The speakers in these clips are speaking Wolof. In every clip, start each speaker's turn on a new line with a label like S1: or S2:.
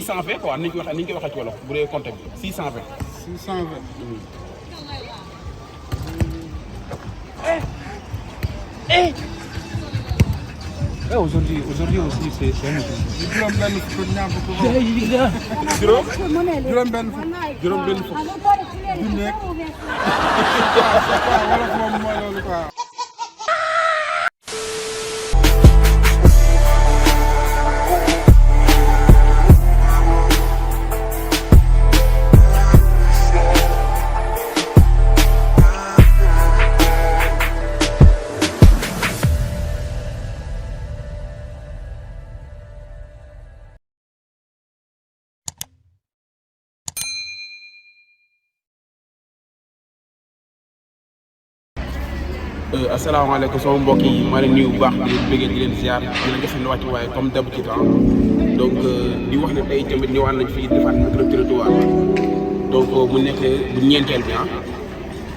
S1: 620 quoi ni ñu koy waxee ci wolof bu dee compte bi 620.
S2: 620.
S3: Aujourd'hui aussi c'est un autre.
S2: juróom benn fukk ñaar fukk.
S1: juróom benn fukk.
S2: du nekk. wolof moom mooy loolu quoi.
S1: asalaamaaleykum sama mbokk yi maa leen nuyu bu baax di leen bëggee di leen ziar di leen joxe ne wàcc waaye comme d'habitude donc di wax ne tey tamit ñëwaat nañ fii defaat micro territoire donc mu nekk bu ñeenteel bi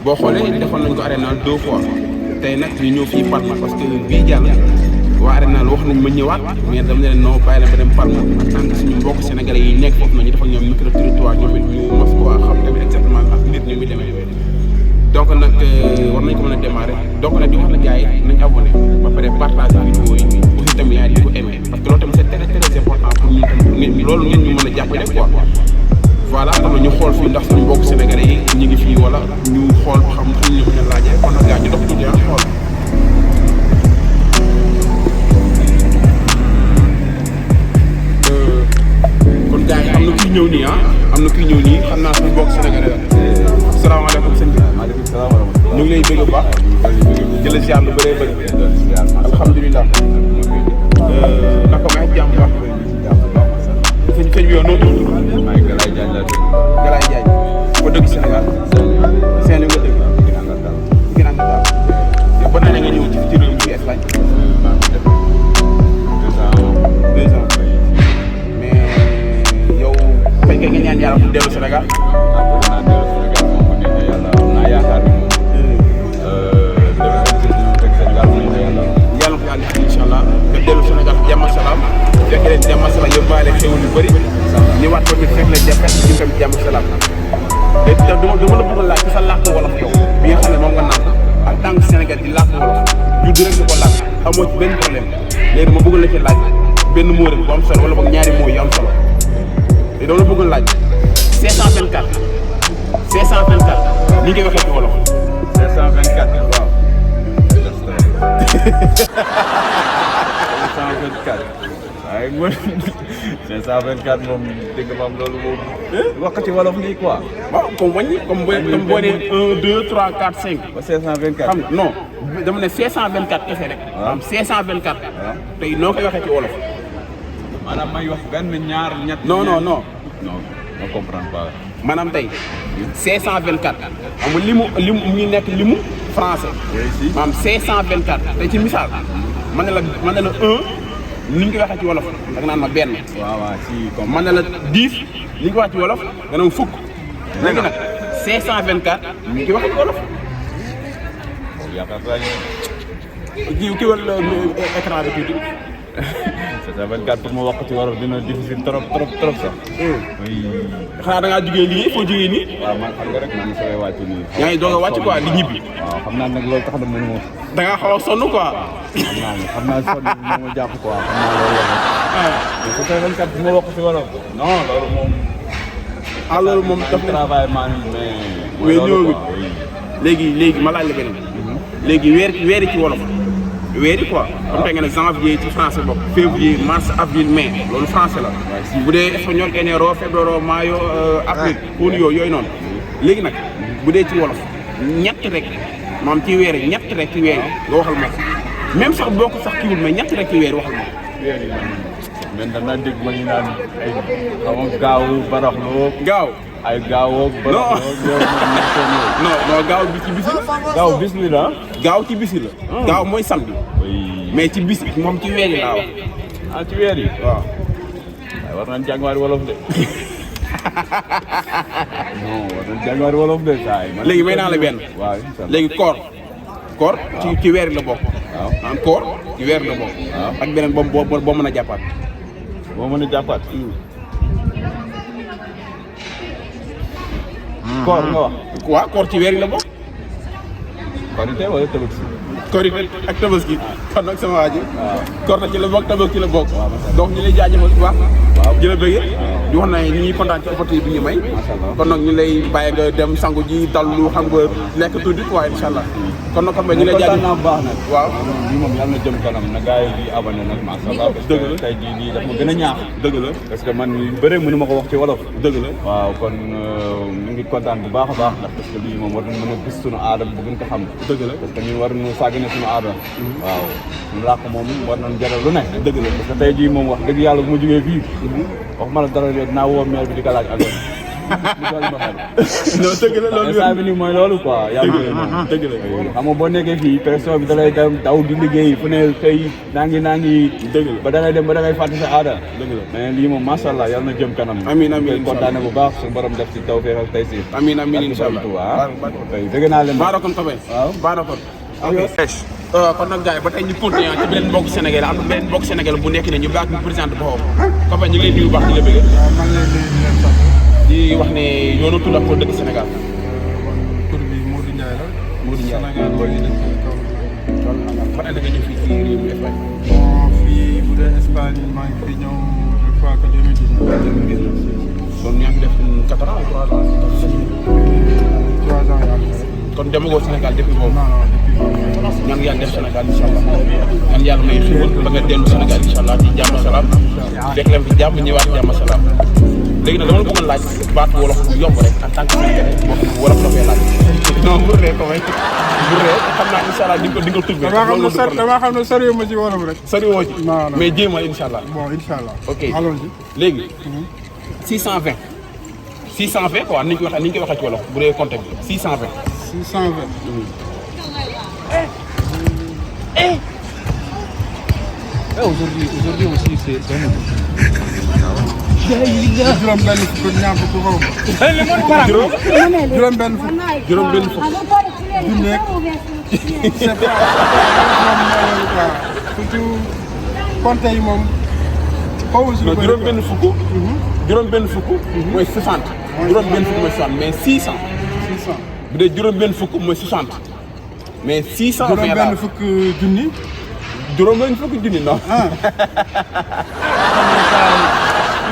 S1: boo xoolee defoon nañ ko arena 2 fois tey nag ñu ñëw fii Palma parce que bii jàll waa arena wax nañ ma ñëwaat mais dama ne leen non bàyyi la ba dem Palma en tant que suñu mbokk sénégalais yi nekk foofu nañu defal ñoom micro territoire ñoom it ñu mos ko xam tamit exactement ak nit ñi muy demee donc nag war nañ ko mën a démarrer donc nag di wax na gars yi nañ abonné ba pare partager vidéo yi aussi tamit yaa di ko aimé parce que loolu tamit c'est très très important pour ñun tamit loolu ngeen ñu mën a jàppale quoi voilà xam na ñu xool fii ndax suñu mbokk sénégalais yi ñu ngi fii wala ñu xool xam fu ñu mën a laajee kon nag gars ñu dox tuuti xool kon gars yi am na kuy ñëw nii am na kuy ñëw nii xam naa suñu mbokk sénégalais la salaamaaleykum sëñ bi.
S3: Maaleykum salaam wa rahmatulah.
S1: ñu ngi lay bëgg bu baax. jëlee ziar lu bëree bëri. alhamdulilah. naka may jàmm bu baax. sëñ bi yow noo tudd.
S3: maa ngi Galaye Diagne laa dëkk.
S1: Galaye Diagne. ko dëkk Sénégal. Saint-Louis nga dëkk. Ginanga daal. yow ba nga ñëw ci réew mi ci Espagne.
S3: maa ngi def 2 ans.
S1: mais yow fekkee nga ñaan yàlla mu dellu Sénégal.
S3: yaakaar ni moom Sénégal mu ne yàlla
S1: yàlla ko yàlla def incha allah nga dellu Sénégal jàmm ak salaam fekk leen jàmm ak salaam yóbbaale xéwal yu bëri ñëwaat tamit fekk leen jafe ñu tamit jàmm ak salaam léegi dama la bëgg a laaj ci sa làkk wolof yow bi nga xam ne moom nga naan en tant que Sénégal di làkk wolof judd rek di ko làkk amoo ci benn problème léegi ma bëgg la ci laaj benn mot rek bu am solo wala boog ñaari mots yu am solo léegi dama la bëgg a laaj 524 ni ngay waxee ci wolof.
S3: 524 waaw. 524 waaye mooy 524 moom dégg nga maam loolu moom. wax ci wolof nii quoi.
S1: waaw comme wàññi comme boo nee 1 2 3 4 5.
S3: ba 524
S1: xam nga non dama ne 524 kese rek.
S3: waaw
S1: am 524.
S3: waaw
S1: tey noo koy waxee ci wolof.
S3: maanaam may wax benn ñaar ñett.
S1: non non non.
S3: non non comprendre pas.
S1: maanaam tey 524 xam nga limu mu nekk limu français. maanaam 524 tey ci misaal man ne la 1 ni ñu koy waxee ci wolof da nga naan ma benn.
S3: waaw waaw si comme
S1: man ne la 10 li ñu koy wax ci wolof nga naan fukk. léegi nag 524 ni ñu koy waxee ci wolof.
S3: yaakaar naa ne.
S1: kii wala écran bi tuuti.
S3: 524 pour ma wax ci wolof dina difficile trop sax. oui.
S1: xanaa da ngaa jugee liggéey foo jugee nii.
S3: waaw man xam nga rek man sooy wàcc nii.
S1: yaa ngi doog a wàcc quoi di ñibbi.
S3: waaw xam naa nag loolu tax na mënu ma.
S1: da ngaa xaw a sonn quoi.
S3: xam naa sonn moo ma jàpp quoi xam naa loolu la. 524 pour ma wax ci wolof. non loolu moom.
S1: ah loolu moom daf ne
S3: travail man mais.
S1: léegi ma laaj la beneen. léegi weeri ci wolof. weeri quoi comme tey nga ne janvier ci français bopp février mars avril mai loolu français la bu dee espagnol enero febrero mayo avril junio yooyu noonu léegi nag bu dee ci wolof ñett rek maam ci weer yi ñett rek ci weer yi nga waxal ma même sax boo ko sax kiwul mais ñett rek ci weer yi waxal ma
S3: weer yi man danaa dégg ma ñu naan ay xaw ma gaawu baraxloo
S1: gaaw
S3: ay gaawoo baraxloo
S1: non gaaw bi ci bisi la
S3: gaaw bis li la
S1: gaaw ci bisi la gaaw mooy samedi mais ci bis moom ci weer yi laa wax
S3: ah ci weer yi
S1: waaw
S3: waaye war nañ jàngawaari wolof de non war nañ jàngawaari wolof de saa yi
S1: léegi may naa la benn
S3: waaw
S1: léegi koor ci weer la bokk
S3: waaw
S1: maanaam koor ci weer la bokk
S3: waaw
S1: ak beneen boo mën a jàppaat
S3: boo mën a jàppaat koor nga wax.
S1: waaw koor ci weer yi la bokk.
S3: korité wala tabaski.
S1: korité ak tabaski kon nag sama waa ji.
S3: waaw
S1: koor na ci la bokk tabaski la bokk.
S3: waaw
S1: donc ñu lay jaajëfal bu baax.
S3: waaw
S1: di la bëggee. di wax na ñu ñuy kontaan ci opportunité bi ñu may.
S3: macha allah
S1: kon nag ñu lay bàyyi nga dem sangu ji dallu xam nga lekk tuuti waaye incha allah. kon nag xam nga ñu lay jaajëfal
S3: naa bu baax nag.
S1: waaw
S3: lii moom yàlla na jëm kanam na gars yi di abonné nag macha allah.
S1: dëgg la
S3: tey jii lii daf ma gën a ñaax.
S1: dëgg la
S3: parce que man yu bëre mënu ma ko wax ci wolof.
S1: dëgg la
S3: waaw kon ñu ngi kontaan bu baax a baax ndax parce que lii moom war nañ mën a gis suñu aada bu gën ko xam.
S1: dëgg la
S3: parce que ñun war nañu sàggane suñu aada. waaw suñu làkk moom war nañu jaral lu ne.
S1: dëgg la
S3: parce que tey jii moom wax dëgg yàlla bu ma jógee fii. wax ma la dara de dinaa woo maire bi di ko laaj ak
S1: non dëgg la loolu
S3: instant bi nii mooy loolu quoi.
S1: dëgg la
S3: xam nga boo nekkee fii pression bi da lay dem daw di liggéey fu ne xëy naa ngi
S1: dëgg la
S3: ba da ngay dem ba da ngay fàtte sa aada.
S1: dëgg la
S3: mais lii moom macha allah yàlla na jëm kanam.
S1: amiin amiin
S3: kontaane bu baax suñu borom def ci tawfeex ak taysiir.
S1: amiin amiin incha allah
S3: waaw dëgg naa leen.
S1: baarakoon Kabay.
S3: waaw
S1: baarakoon. ok kon nag gars yi ba tey ñu continué ci beneen mbokk Sénégal am na beneen mbokk Sénégal bu nekk ne ñu baax ñu présenté boppam. Kabay ñu ngi lay nuyu bu baax di la bëgg.
S2: waaw man lay nuyu di leen sant.
S1: di wax ne yoonu tudd ak ko dëkk Sénégal.
S2: tur bi Modou Ndiaye la.
S1: Modou Ndiaye
S2: Sénégal boo ñu dëkk kaw.
S1: ban année nga ñëw fii ci réew mi Espagne.
S2: bon fii bu dee Espagne maa ngi fi ñëw je crois que 2019.
S1: kon ñaa ngi def 4 ans ou 3 ans.
S2: 3 ans yaa ngi fi.
S1: kon demagoo Sénégal depuis boobu.
S2: non non depuis boobu.
S1: ñaan yàlla def Sénégal incha allah ñaan yàlla may xiwal ba nga dellu Sénégal incha allah ci jàmm salaam fekk leen fi jàmm ñëwaat jàmm salaam léegi nag dama la bëggoon laaj baat wolof bu yomb rek en tant que sénégalais boo xam ne wolof la koy laaj. non bu rëy ko may bu rëy xam naa incha allah di nga ko tudd.
S2: damaa xam ne soriwul ma ci wolof rek.
S1: soriwoo ci.
S2: non non
S1: mais jéemal incha allah.
S2: bon incha allah.
S1: ok
S2: allons-y.
S1: léegi. 620. 620 quoi ni ñu koy waxee ci wolof bu dee compte bi 620.
S2: 620.
S3: Aujourd'hui aussi c'est
S2: juróom benn fukk ñaar fukk xaw ma. juróom benn fukk.
S1: juróom benn fukk.
S2: junni ak c'est pas moom mooy loolu quoi surtout compte yi moom. xaw ma si lu bëri
S1: juróom benn fukk. juróom benn fukk. mooy 60. juróom benn fukk mooy 60 mais 600.
S2: 600.
S1: bu dee juróom benn fukk mooy 60. mais 600.
S2: juróom benn fukk junni.
S1: juróom benn fukk junni non.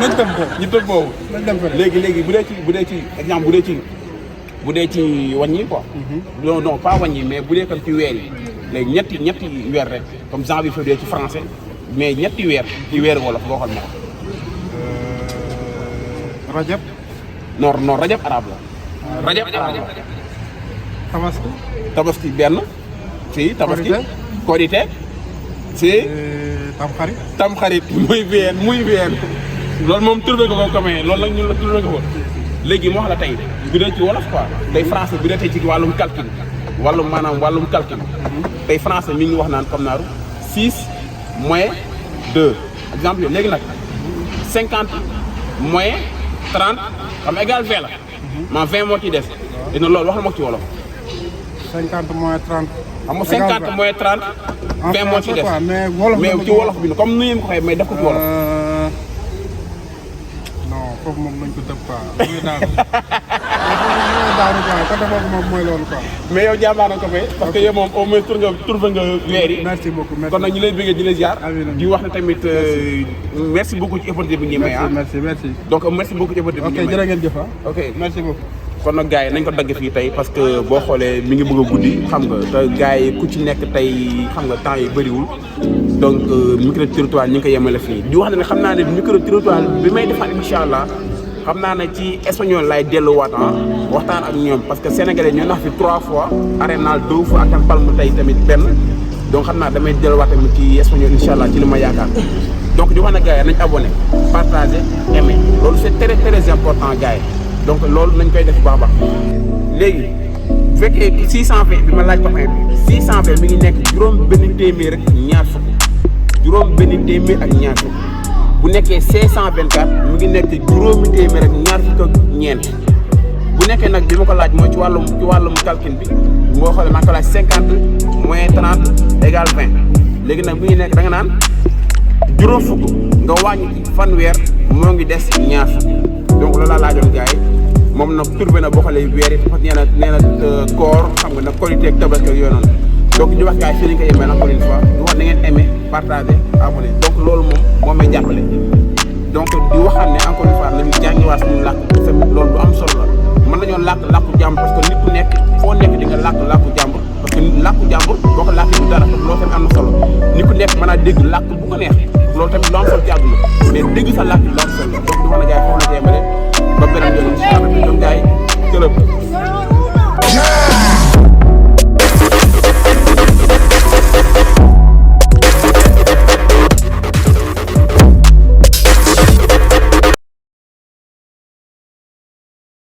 S2: nañ dem ko.
S1: ñu tëb boobu.
S2: nañ dem ko
S1: léegi bu dee ci exemple bu dee ci wàññi quoi. non pas wàññi mais bu dee comme ci weer yi. léegi ñetti weer rek comme janvier février ci français mais ñetti weer ci weeru wolof boo xam ne ko.
S2: rajab.
S1: non rajab arabe la. rajab arabe la.
S2: tabaski.
S1: tabaski benn. si tabaski. korité. si.
S2: tamxarit.
S1: tamxarit muy bien. loolu moom trouvé ko comme loolu nag ñun la trouvé ko léegi moo wax la tey bu dee ci wolof quoi tey français bu dee tey ci wàllum calcul wàllum calcul tey français mi ngi wax naan comme naaru 6 moins 2 exemple yooyu léegi nag 50 moins 30 xam égal 20 la maa 20 moo ciy des dina loolu wax la ma ko ci wolof
S2: 50 moins 30
S1: xam nga 50 moins 30 20 moo ciy des mais ci wolof bi comme nu ngeen ko xëy mais def ko ci wolof
S2: foofu moom nañ ko dëpp quoi muy daanu quoi côté boobu moom mooy loolu quoi.
S1: mais yow jàmbaar na ko fay parce que yow moom au moins trouvé nga weer yi.
S2: merci beaucoup merci
S1: kon nag ñu lay bëggee di la ziar. di wax ne tamit merci beaucoup ci opportunité bi ñu may ah.
S2: merci.
S1: donc merci beaucoup ci opportunité bi ñu may
S2: ok jërë ngeen jëf
S1: ok
S2: merci beaucoup.
S1: kon nag gars yi nañ ko dagg fii tey parce que boo xoolee mi ngi bëgg a guddi xam nga te gars yi ku ci nekk tey xam nga temps yi bëriwul donc micro territoire ñu ngi ko yemale fii di wax ne xam naa ne micro territoire bi may defaat incha allah xam naa ne ci espagnol laay delluwaat waxtaan ak ñoom parce que sénégalais ñoo nax fi 3 fois arénal 2 fois ak palme tey tamit benn donc xam naa damay delluwaat tamit ci espagnol incha allah ci li ma yaakaar donc di wax ne gars yi nañ abonné partager aimer loolu c'est très très important gars yi donc loolu nañ koy def baax a baax léegi bu fekkee 620 bi ma laaj ko xëy 620 mi ngi nekk juróom benn téeméer ak ñaar fukk juróom benn téeméer ak ñaar fukk bu nekkee 524 mu ngi nekk juróomi téeméer ak ñaar fukk ak ñeent bu nekkee nag bi ma ko laaj mooy ci wàllum calcul bi boo xoolee maa ngi ko laaj 50 moins 30 égale 20 léegi nag bu ñu nekk da nga naan juróom fukk nga wàññi ci fanweer moo ngi des ñaar fukk donc loolu laa laajoon gars yi moom nag turbe na boo xoolee weer yi parce que nee na koor xam nga nag Korité ak Tabaski ak yooyu noonu donc di wax gars yi fii lañ ko yemee encore une fois di wax da ngeen aimé partagé abonné donc loolu moom may jàppale donc di waxaat ne encore une fois nañu jàngiwaat suñu làkk loolu lu am solo la mën nañoo làkku jàmbur parce que nit ku nekk foo nekk di nga làkku jàmbur parce que làkku jàmbur boo ko làkkee du dara loolu tamit am na solo nit ku nekk mën naa dégg làkk bu ko neex loolu tamit lu am solo ci àdduna mais dégg sa làkk lu am solo donc di wax na gars yi foofu la ko yemale